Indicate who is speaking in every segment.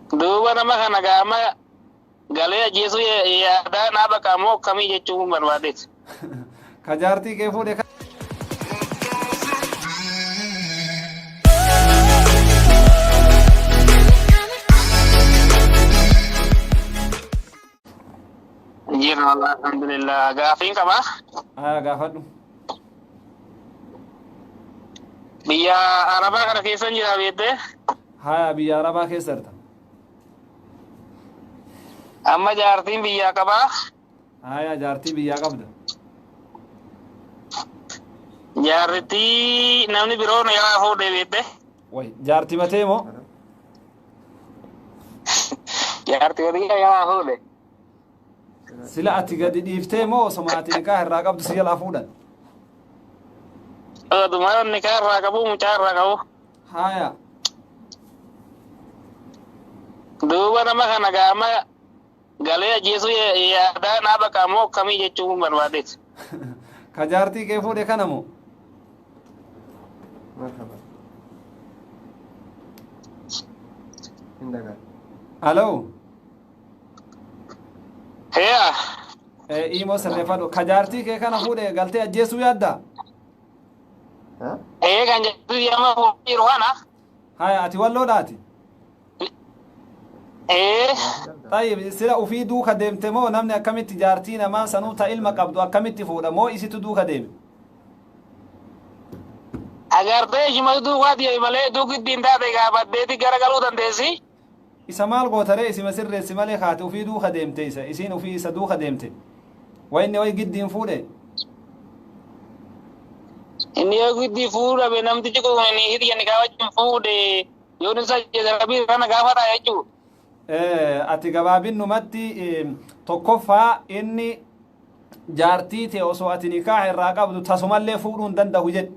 Speaker 1: Duuba nama kana gaama galee ajjeesuu yaadaa naa baqa moo akkamii jechuun barbaadeeti.
Speaker 2: Ka jaartii kee fuudhe
Speaker 1: Jira wallah alhamdulillah gaafiin qaba.
Speaker 2: Haa gaafadhu.
Speaker 1: Biyya Arabaa kana keessa jira beektee.
Speaker 2: Haya biyya Arabaa keessa jirta.
Speaker 1: Amma jaartiin biyyaa qabaa.
Speaker 2: Haya jaartii biyyaa qabda.
Speaker 1: Jaartii namni biroo na jalaa fuudhee beekte.
Speaker 2: Way jaartii matee moo?
Speaker 1: Jaartii walii na jalaa fuudhe.
Speaker 2: Sila ati gadi dhiiftee moo osoma ati nikaa irraa qabdu si jalaa fuudhan?
Speaker 1: Oduma nikaa irraa qabu mucaa irraa qabu.
Speaker 2: Haya.
Speaker 1: Duuba nama kana gaama galee ajjeesuu yaadaa naa baqa moo akkamii jechuun barbaadeeti.
Speaker 2: Ka jaartii kee fuudhe kana moo?
Speaker 3: Marhaba. Hin dhagaa.
Speaker 2: Aloo.
Speaker 1: Heya.
Speaker 2: Imoo sirreeffadhu. Ka jaartii kee kana fuudhe galtee ajjeesuu yaaddaa?
Speaker 1: Ee kan jettu nama fuudhee jiru kana.
Speaker 2: Haya ati walloodhaati?
Speaker 1: Ee.
Speaker 2: Tayyib sila ufii duuka deemte moo namni akkamitti jaartii namaa sanuu ta ilma qabdu akkamitti fuudha moo isitu duuka deeme?
Speaker 1: Agartee ishuma duukaa deeme malee duukitti hin taate gaafaddeeti garagaluu dandeessi.
Speaker 2: Isa maal gootaree isima sirreessi malee kaate ufii duuka deemte isa isiin ufii isa duuka deemte. Wa inni wayi giddiin fuudhe.
Speaker 1: Inni yoo giddii fuudhame namtichi kun hiriya ni wajjin fuudhe yoon isa rabbii kana gaafata jechuudha.
Speaker 2: Ati gabaabinumatti tokkoffaa inni jaartii tee osoo ati nikaa irraa qabdu tasumallee fuudhuu hin danda'u jedhe.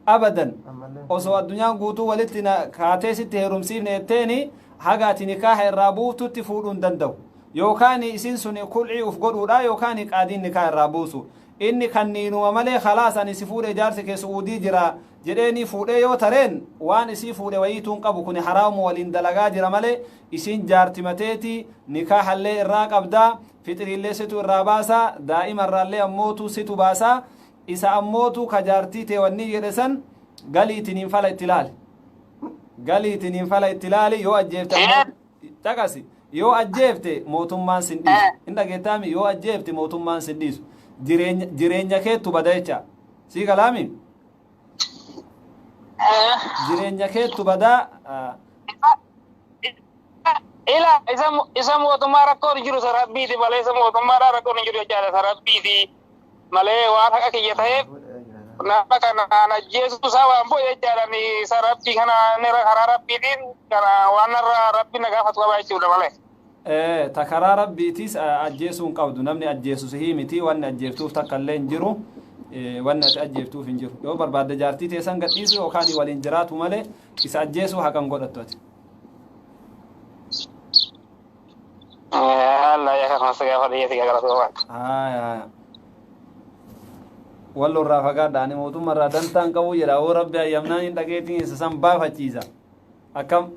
Speaker 2: Abadan osoo addunyaan guutuu walitti kaatee sitti heerumsiifne jetteeni haga ati nikaaha irraa buuftutti fuudhuu hin danda'u. Yookaan isin sun kul'ii uf godhuudha yookaan qaadiin nikaa irraa buusu. Inni kanniinuma malee khalaas ani si fuudhe jaarsi kee su'uudii jira jedheeni fuudhee yoo tareen waan isii fuudhe wayiituun qabu kuni haraamuma waliin dalagaa jira malee isiin jaarti mateeti nikaahallee irraa qabdaa fixiriillee situ irraa baasaa daa'ima irraallee ammootu situ baasaa isa ammootu ka jaartii tee wanni jedhe san galiitiniin fala itti laali. Galiitiniin fala itti laali yoo ajjeefte ammoo caqasi yoo ajjeefte mootummaan sin dhiisu. Hin dhageettaami yoo ajjeefte mootummaan sin dhiisu. Jireenya keettu bada jecha. Sii galaami? Jireenya keettu badaa.
Speaker 1: Ila isa mootummaa rakkoon jiru isa rabbiiti malee isa mootummaadhaa rakkoon hin jiru jechaadha isa rabbiiti malee waan haqa kiyya ta'eef nama kana ajjeesuu isaa waan bu'e jechaadha isa rabbii kana karaa rabbiitiin kana waan irraa rabbi na gaafatu qaba jechuudha malee.
Speaker 2: Ta karaa rabbiitiis ajjeesuu hin qabdu namni ajjeesu sihii miti wanni ajjeeftuuf takka illee hin jiru wanni ati ajjeeftuuf hin jiru yoo barbaadde jaartii teessan gadhiisu yookaan waliin jiraatu malee isa ajjeesuu haqan godhattu ati.
Speaker 1: Allah ya kan masa gaafa dhiyeessi galatoomaa.
Speaker 2: Haya haya. Wallo irraa fagaadha ani mootummaa irraa dantaan qabu jedha oo rabbi ayyamnaan hin dhageetiin isa san baafachiisa. Akkam?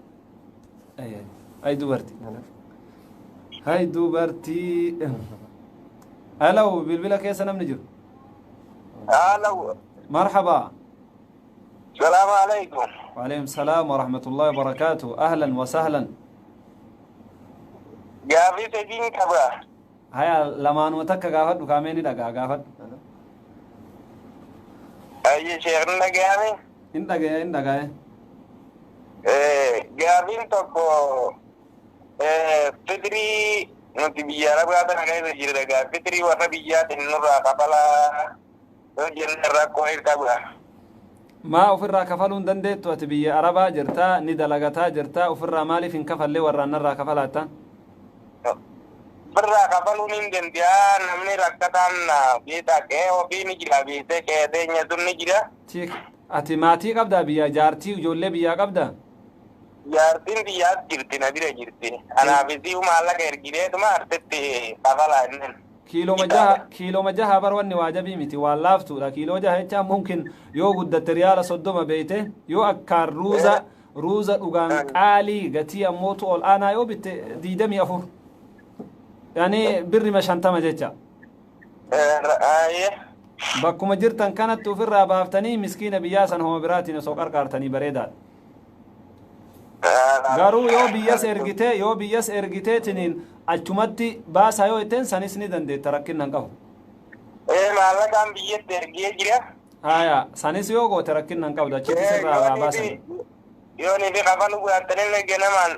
Speaker 2: Ay dubartii. Hay dubartii. Hello bilbila keessa namni jiru.
Speaker 4: Hello.
Speaker 2: Marhaba.
Speaker 4: Salaamu alaikum.
Speaker 2: وعليكم السلام ورحمة الله وبركاته أهلا وسهلا.
Speaker 4: Gaafii sadiin qaba.
Speaker 2: Haya lamaanuma takka gaafadhu kaamee ni dhagaa gaafadhu.
Speaker 4: Ayyi sheekni dhaga'ame.
Speaker 2: Hin dhaga'e hin dhaga'e.
Speaker 4: Gaafiin tokko fitrii nuti biyya arabaa tana keessa jirra gaa fitrii warra biyyaatiin nurraa kafalaa yoo jenne rakkoo hin qaba.
Speaker 2: Maa ofirraa kafaluu hin dandeettu ati biyya arabaa jirtaa ni dalagataa jirtaa ofirraa maaliif hin kafallee warraan narraa kafalaattaan?
Speaker 4: Ofirraa kafaluun hin danda'a namni rakkataan beektaa qe'ee ofii ni jira beektee qe'ee teenya sun ni jira.
Speaker 2: Ati maatii qabdaa biyya jaartii ijoollee biyyaa qabdaa?
Speaker 4: Jaartiin biyyaas jirti na bira jirti. Anaaf isii maallaqa ergineetuma artitti kafalaa inni.
Speaker 2: Kiilooma jaha bar wanni waajabii miti waan laaftuudha. Kiiloo jaha jechaan mumkin yoo guddatte riyaala 30 beeyte yoo akkaan ruuza Ruuza dhugaan qaalii gatii ammootu ol aanaa yoo bitte 24, yani birrima 50 jecha. Bakkuma jirtan kanatti ofirraa baaftanii miskiina biyyaa san homa biraatiin osoo qarqaartanii bareedaadha. Garuu yoo biyyas ergitee, yoo biyyas ergiteetiniin achumatti baasaa yoo jetteen, sanis ni dandeetta, rakkinna hin qabu.
Speaker 4: Maallaqaan biyyatti ergee jira.
Speaker 2: Haya, sanis yoo goote rakkinna hin qabdu, achitti sirraa baasan.
Speaker 4: Yoonii fi kafalu gaatanillee ganamaan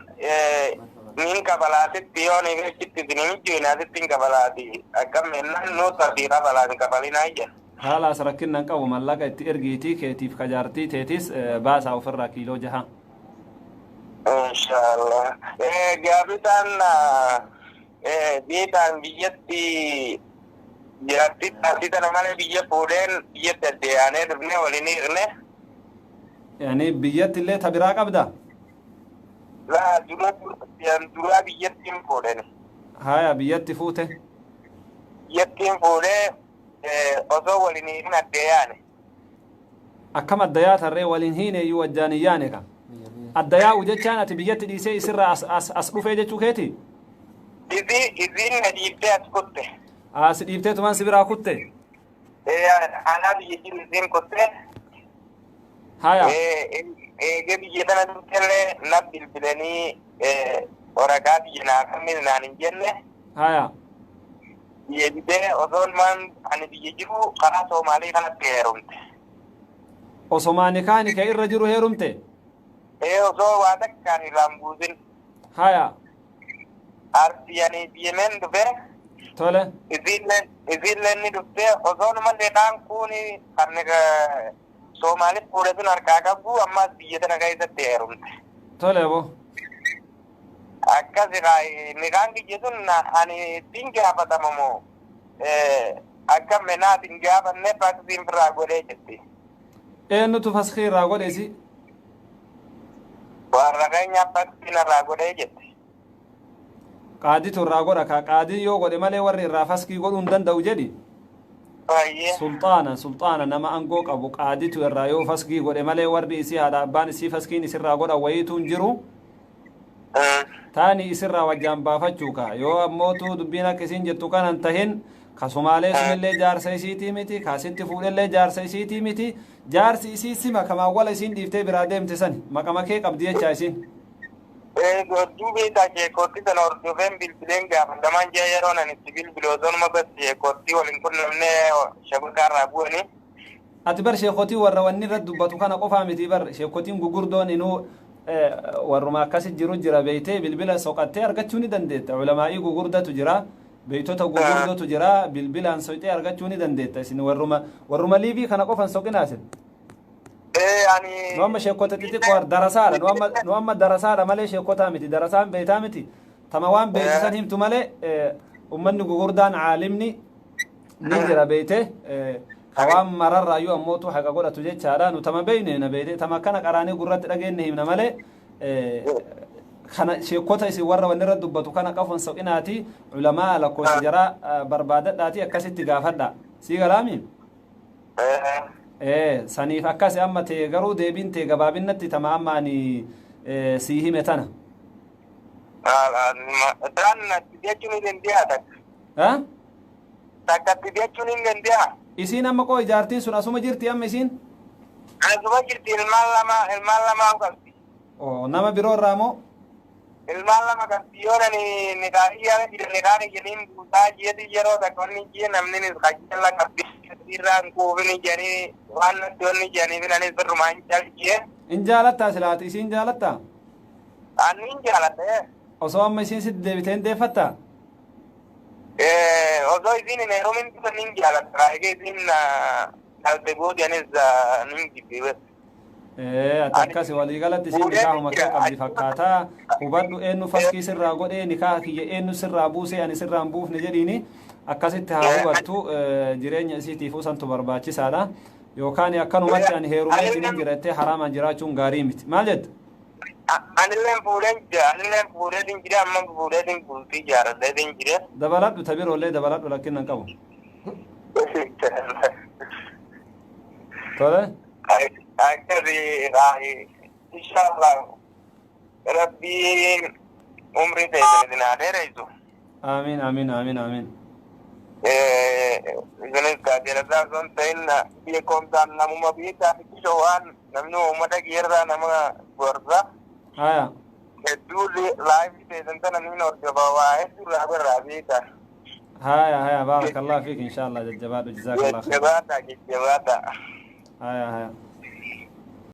Speaker 4: nin kafalaatitti, yoonii fi achitti isin hin asitti hin kafalaati, akkam jennaan nuusa fi kafalaa hin kafalinaa jedha.
Speaker 2: Haalaas rakkinna hin qabu, mallaqa itti ergiitii keetiif kajaartii teetis baasaa ofirraa kiiloo 6.
Speaker 4: Inshaallah. Gaafitaan biitaan biyyatti jaartii taasii tana malee biyya fuudheen biyyatti addeeyaanee dhufnee waliin hiikne.
Speaker 2: Yani biyyatti illee ta biraa qabda?
Speaker 4: Laa, dura duraa biyyatti hin fuudheni.
Speaker 2: Haya, biyyatti fuute?
Speaker 4: Biyyatti hin fuudhee osoo waliin hiikne addeeyaane.
Speaker 2: Akkam adda yaatarree? Waliin hiine iyyuu wajjaan hin yaane ka. Adda yaa'u jechaan ati biyyatti dhiisee isirraa as dhufee jechuu keeti?
Speaker 4: Isiin na dhiiftee as kutte.
Speaker 2: As dhiiftee tumaan si biraa kutte?
Speaker 4: Anaa biyya jiru isiin kutte.
Speaker 2: Haya.
Speaker 4: Eegee biyya tana dhuftellee na bilbilanii waraqaa biyya naa kenni naan hin jenne.
Speaker 2: Haya.
Speaker 4: Biyya bitee osoo ilmaan ani biyya jiru karaa Soomaalii kanatti heerumte.
Speaker 2: Osomaa nikaani kee irra jiru heerumte?
Speaker 4: Osoo waa takkaan irraan buusin.
Speaker 2: Haya.
Speaker 4: Arsii ani biyyameen dhufee.
Speaker 2: Tole.
Speaker 4: Isiilleen ni dhuftee osoo numallee kaan kuuni kan Soomaaliif fuudhe sun harkaa qabu ammas biyya tana keessatti heerumte.
Speaker 2: Tole bo.
Speaker 4: Akkas nikaan kiyya sun ani ittiin gaafatama moo akka menaat hin gaafanne faksiin firraa godhee jetti.
Speaker 2: Eenyutu faskii irraa godhe isi?
Speaker 4: Warra keenyaaf faksiin irraa godhee jetti.
Speaker 2: Qaaditu irraa godha ka, qaadiin yoo godhe malee warri irraa faskii godhuu hin danda'u jedhi. Sulxaana, sulxaana, nama aangoo qabu qaaditu irraa yoo faskii godhe malee warri isii haadha abbaan isii faskiin isirraa godha wayiitu hin jiru. Taani isirraa wajjaan baafachuu ka, yoo ammootu dubbiin akka isiin jettu kanan tahin, ka Sumaalee sunillee jaarsa isiitii miti, ka asitti fuudhellee jaarsa isiitii miti, jaarsi isii sima kamaawwala isiin dhiiftee biraa deemte sani maqama kee qabdi jechaa isiin.
Speaker 4: Godduu beekaa, sheekootti sana hordofeen bilbileen gaafatamaan jee yeroo nan itti bilbilu osoo bas sheekootti waliin qunnamnee shabakaarraa bu'anii.
Speaker 2: Ati bar sheekotii warra wanni irratti dubbatu kana qofaa miti bar, sheekotiin gugurdoon inuu warruma akkasi jiru jira beeytee, bilbila soqattee argachuu ni dandeetta. Ulamaa'ii gugurdatu jira, beeytota gugurdotu jira, bilbilaan soqxee argachuu ni dandeetta. Isin warruma liivii kana qofan soqinaa isin.
Speaker 4: Ani.
Speaker 2: Nu amma sheekota xixiqqoo darasaadha. Nu amma darasaadha malee sheekotaa miti. Darasaan beeytaa miti. Tama waan beeksisan himtu malee ummanni gugurdaan caalimni ni jira beeyte. Ka waan mararraayyuu ammootu haqa godhatu jechaadha. Nu tama beeyne na beeyte, tama akkana qaraanii gurratti dhageenye himna malee kana sheekota isin warra wanni irra dubbatu kana qafan soqinaati, ulamaa lakkoofsa jaraa barbaadadhaati akkasitti gaafadha. Sii galaami? Saniif akkas amma ta'e, garuu deebiin ta'e gabaabinnatti tama amma ani sii hime tana.
Speaker 4: Isaan jechuun ni danda'a takka. Takkatti jechuun ni danda'a.
Speaker 2: Isiin amma qoo ijaartiin sun asuma jirti amma isiin?
Speaker 4: Asuma jirti, ilmaan lama qabdi.
Speaker 2: Oo, nama biroo irraa moo?
Speaker 4: Ilmaan lama qabdi, yoo nani nikaahii jira nikaahii jedhiin buusaa jieti yeroo takka wanni jie namni qajeela qabdi irraan kuufini jedhanii waan natti wanni jedhanii anis birrumaan cal jie.
Speaker 2: In jaalattaa silaati, isiin jaalattaa?
Speaker 4: Ani hin jaaladha.
Speaker 2: Osoo amma isiin sitti deebitee hin deeffattaa?
Speaker 4: Osoo isiin hin heerumin dura nin jaaladha. Egaa isiin dhalte booda anis nin jibbe.
Speaker 2: Ati akkasi waliigalatti isiin nikaahuma kee qabdi fakkaataa, hubadhu, eenyu faskii sirraa godhee, nikaaha kiyya eenyu sirraa buusee, ani sirraa hin buufne jedhiini, akkasitti haa hubattu. Jireenya isiitiif usantu barbaachisaadha. Yookaan akkanumatti ani heerumeetiin hin jira jettee haraamaan jiraachuun gaarii miti. Maal jetta?
Speaker 4: Anilleen fuudheen jira. Anilleen fuudheetiin jira. Amma fuudheetiin bultii ijaaradheetiin jira.
Speaker 2: Dabaladhu, tabiroollee dabaladhu, lakkinna hin qabu. Tole.
Speaker 4: Akkasi. Inshallah Rabbiin umrii teessan isin haa dheeressu.
Speaker 2: Amiin, amiin, amiin, amiin.
Speaker 4: Isinis kaajelasaa osoo hin ta'in beekumsaan namuma beekaa xiqqisho waan namni uummata kiyyarraa nama gorsa.
Speaker 2: Haya.
Speaker 4: Hedduu live teessan tana ni hordofa, waa hedduu irraa barraa beekaa.
Speaker 2: Haya, haya, baarakallahu fiik, insha Allah, jajjabaadhu, jazakallah khair.
Speaker 4: Jajjabaadha, jajjabaadha.
Speaker 2: Haya, haya.